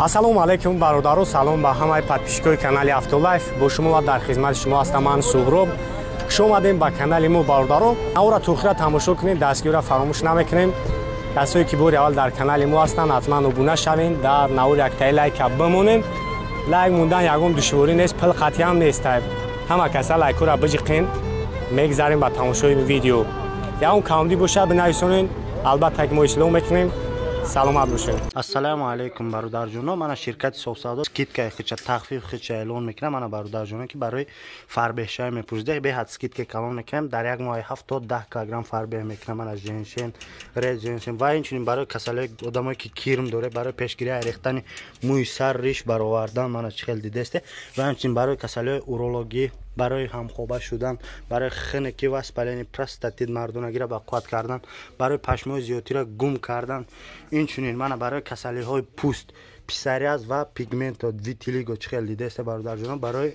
Ассалому алайкум бародаро, салом ба ҳамаи подписчикои канали Автолайф. Бо шумо ва дар хизмати шумо ҳастам ман Суҳроб. Хуш омадем ба канали мо бародаро. Навора тухра тамошо кунед, дастгириро фаромӯш намекунем. Касое ки бори аввал дар канали мо ҳастанд, ҳатман обуна шавед, дар навор яктаи лайка бимонед. Лайк мондан ягон душворӣ нест, пул қатъӣ ҳам нест. Ҳама каса лайкҳоро биҷиқен, мегзарем ба тамошои видео. Ягон камдӣ бошад бинависонед, албатта ки мо ислоҳ мекунем. Саломат бошед. Ассалому алайкум бародарҷоно. Мана ширкати Софсавдо скидкаи хича тахфиф хича эълон мекунам. Мана бародарҷоно ки барои фарбеҳшавӣ мепурсида, беҳад скидка калон мекунам. Дар як моҳи 7 то 10 килограмм фарбеҳ мекунам. Мана женшен, ред женшен ва инчунин барои касалиҳои одамое ки кирм дорад, барои пешгирии рехтани мӯи сар, риш баровардан, мана чӣ хел дидесте, ва инчунин барои касалиҳои урологӣ, барои ҳамхоба шудан, барои хунукӣ ва воспаление простатит мардонагиро ба қувват кардан, барои пашмҳои зиёдтиро гум кардан, инчунин мана барои касалиҳои пӯст, псориаз ва пигменто, витилиго чӣ хел дидесте бародарҷоно, барои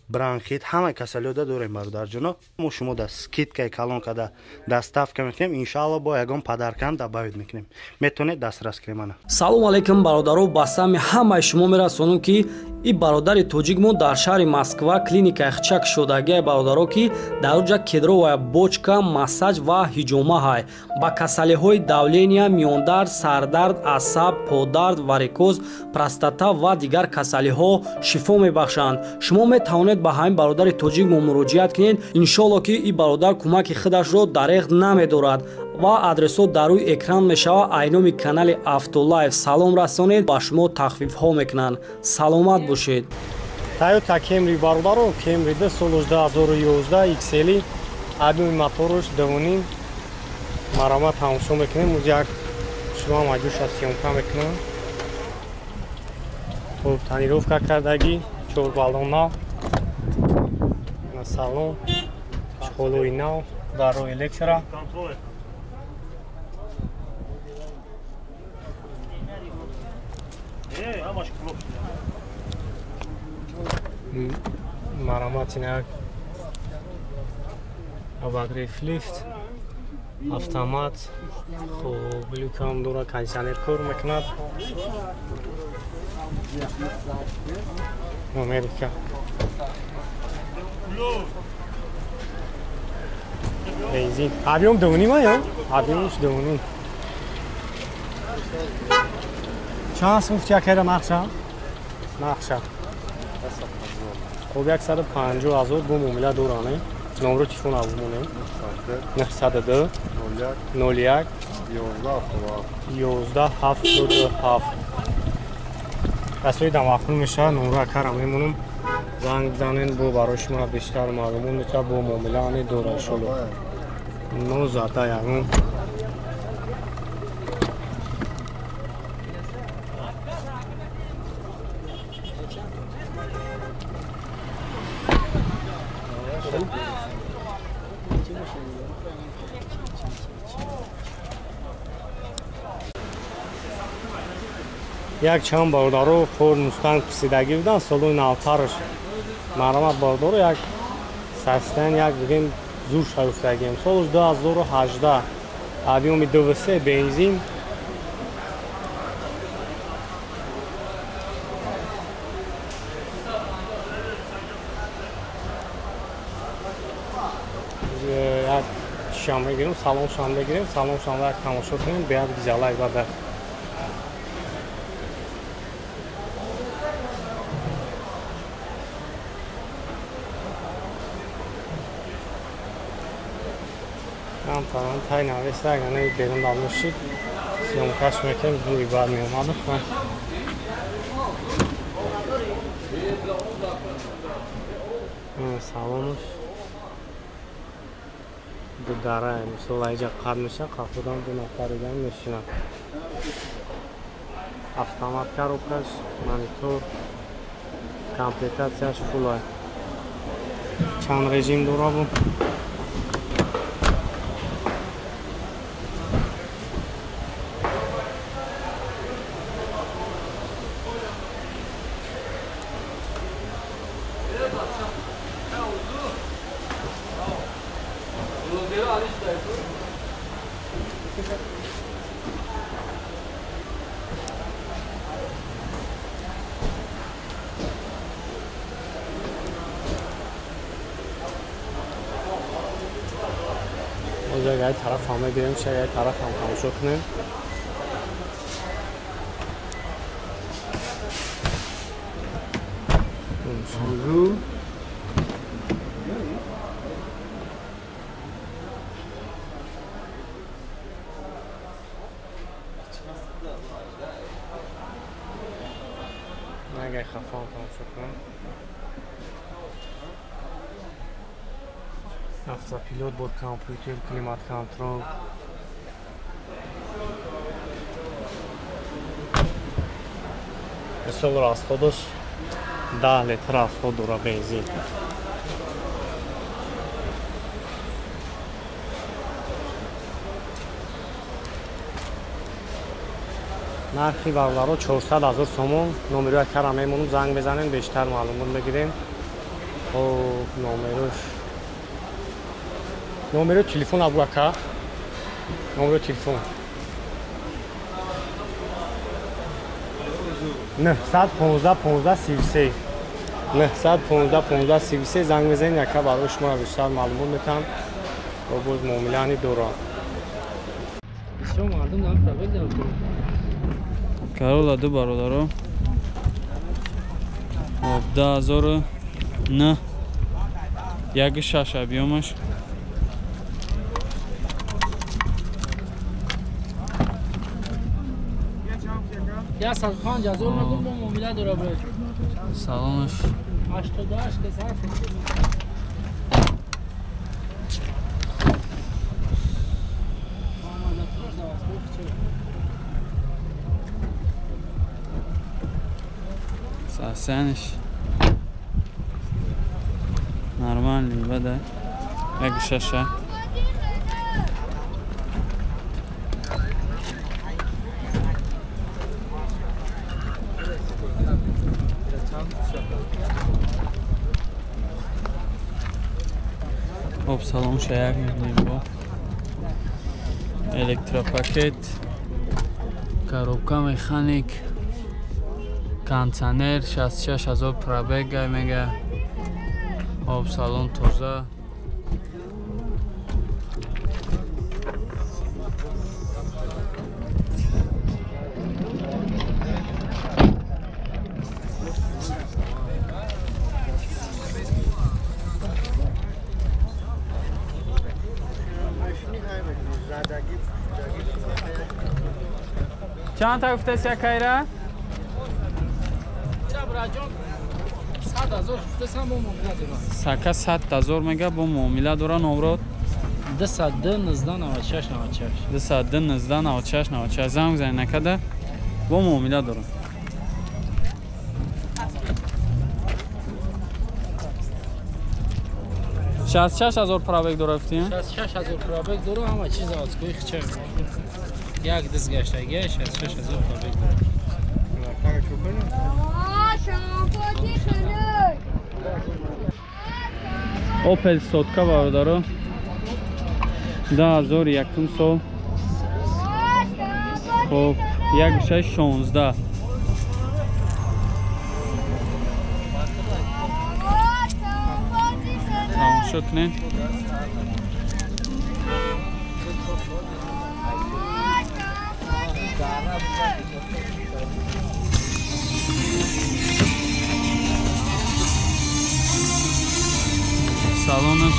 бронхит, ҳамаи касалиҳода дорем бародарҷоно. Мо шумо да скидкаи калон када доставка мекунем, иншаалло бо ягон подаркам добавить мекунем. Метавонед дастрас кунем мана. Салом алейкум бародаро, ба сами ҳамаи шумо мерасонам ки и бародари тоҷикмо дар шаҳри Москва клиникаи хчак шудагиай бародаро, ки дар оҷа кедровая бочка, массаж ва ҳиҷома ҳай. Ба касалиҳои давления, миёндард, сардард, асаб, подард, варикоз, простата ва дигар касалиҳо шифо мебахшанд. Шумо метавонед ба ҳамин бародари тоҷикмо муроҷиат кунед. Иншоалло ки и бародар кӯмаки худашро дареғ намедорад ва адресҳо дар рӯи экран мешавад. Айноми канали Автолайф салом расонед, ба шумо тахфифҳо мекунанд. Саломат бошед. Toyota Camry бародаро, Camry 2 соли 2011 XL, объёми моторш 2.5. Маромат тамошо мекунем. Уз як шумо маҷуша съёмка мекунам. Хуб тонировка кардагӣ, 4 баллон нав, салон, чехолои нав, дарои электро. Маромати як обогрев лифт, автомат, хуб люкам дора, кондиционер кор мекунад. Америка. Бензин. Объем 2.5 ё? Объемш 2.5. Чанд сум фтия кайра нақша? Нақша. Хуб 150 ҳазор бо муомила доране. Номро телефон абумонем. 902 01 11 77. Касои дамақул мешавад, номро акара мемонам. Занг бизанед, бо барои шумо бештар маълумот мешавад, бо муомила ане дора иншолло. 9 ягон. Як чанд бародаро Форд Мустанг пурсидагӣ буданд, солои навтарш. Маромат бародаро, як састан як бигем зур шаюфтагием. Солш 2018, объёми 2.3 бензин. Як шам мегирем, салон шам мегирем, салон шам як тамошо кунем, беҳад гизалай бада. Камтаран тай навеста, агар берун дамешид, съёмкаш мекунем, зури бад меомад. Салонаш ду дара, мисол айҷа қад меша, қафодан ду нафар дигар мешинад. Автомат коробкаш, монитор, комплектатсияш фулай. Чанд режим дора бу. Буза тараф ҳам мегирем, шай тараф ҳам тамошо кунем. Bonjour. Агар хафон тамошо кунем. Автопилот бо компютер, климат-контрол. Мисол расходаш 10 литр расход дора бензин. Нархи бародаро 400 000 сомон. Номеро якара мемонум, занг мезанем, бештар маълумот мегирем. Хоб, номерош. Номеро телефон абу ака. Номеро телефон. 915 15 33. 915 15 33 занг мезанем, яка барои шумо бештар маълумот метам. Ва боз муомилаани дорам. Бисёр мардум дар пробег дорад. Карола ду бародаро. Об 2009 1.6 объёмаш. Я 105 000 мегӯм, бо муомила дора брат. Салонаш 88 каса. Сасяниш нормальный, бада. 1.6. Хоб, салом шаяк мебинем бо электропакет, коробка механик, кондиционер, 66 000 пробега мега. Хоб, салон тоза. Чанд та гуфтаст якайра? 100 000 гуфтасам, бо муомила дора. Сака 100 000 мега, бо муомила дора. Номрод 202 19 96 96. 202 19 96 96. Занг зани накада, бо муомила дора. 66 000 пробег дора гуфтӣ? 66 000 пробег дора, ҳама чиз заводской хча. Як дис гаштагия 66 000 пробег дора. Opel сотка бародаро 2001 сол. Хоб, 1.16. Тамошо кунед. Салонаш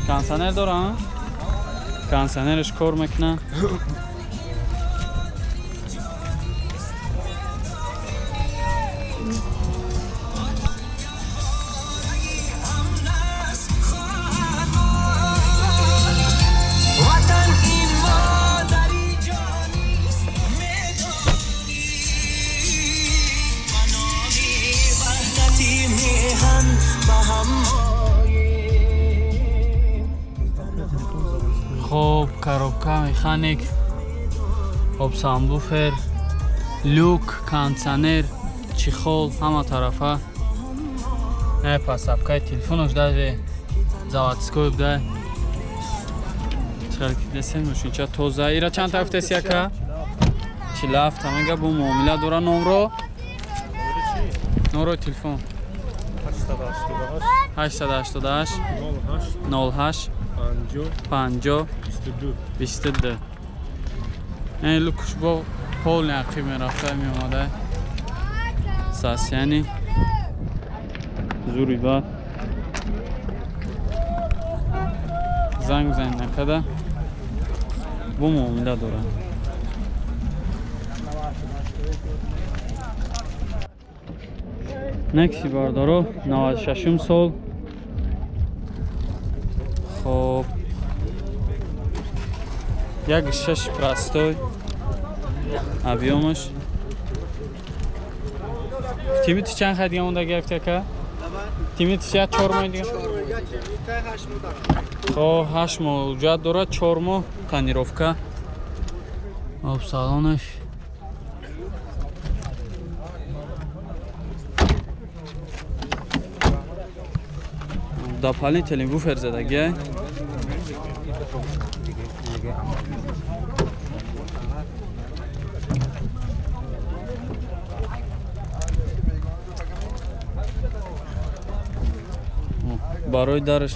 кондиционер дора, кондиционераш кор мекунад. Хоб, коробка механик, хоб, самбуфер, люк, кондиционер, чехол, ҳама тарафа. Подставкаи телефонош даже заводской буда. Чӣ десем, мошинча тоза. Ира чанд та гуфтест яка? 47 мега, бо муомила дора. Номро Номерои телефон 888 08 50 22. Ин лукш бо полный ақиб мерафта меомада. Сасяни зури бад. Занг занг накарда бо муомила дорад. Некси бародаро 96 сол. Хоб 1.6 простой объёмаш. Тимити чанд хай дига монда гирифти ака? Тимити 4 моҳ дига? Хо 8 моҳ ҳуҷҷат дорад, 4 моҳ тонировка. Об салонаш. Дополнительный буфер задагия. Барои дарш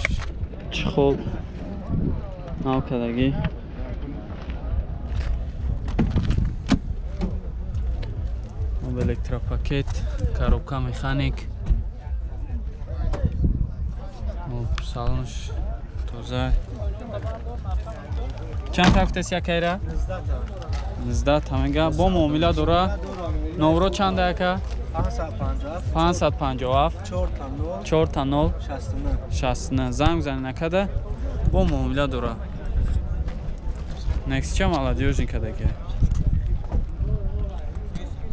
чехол нав кардагӣ. Электропакет, коробка механик. Салонш тоза. Чанд тафтес якайра? 19 тамега. Бо муомила дора. Номро чанд яка? 557 4 0 69. Занг зани накарда бо муомила дора. Нексича молодёжный кадаги.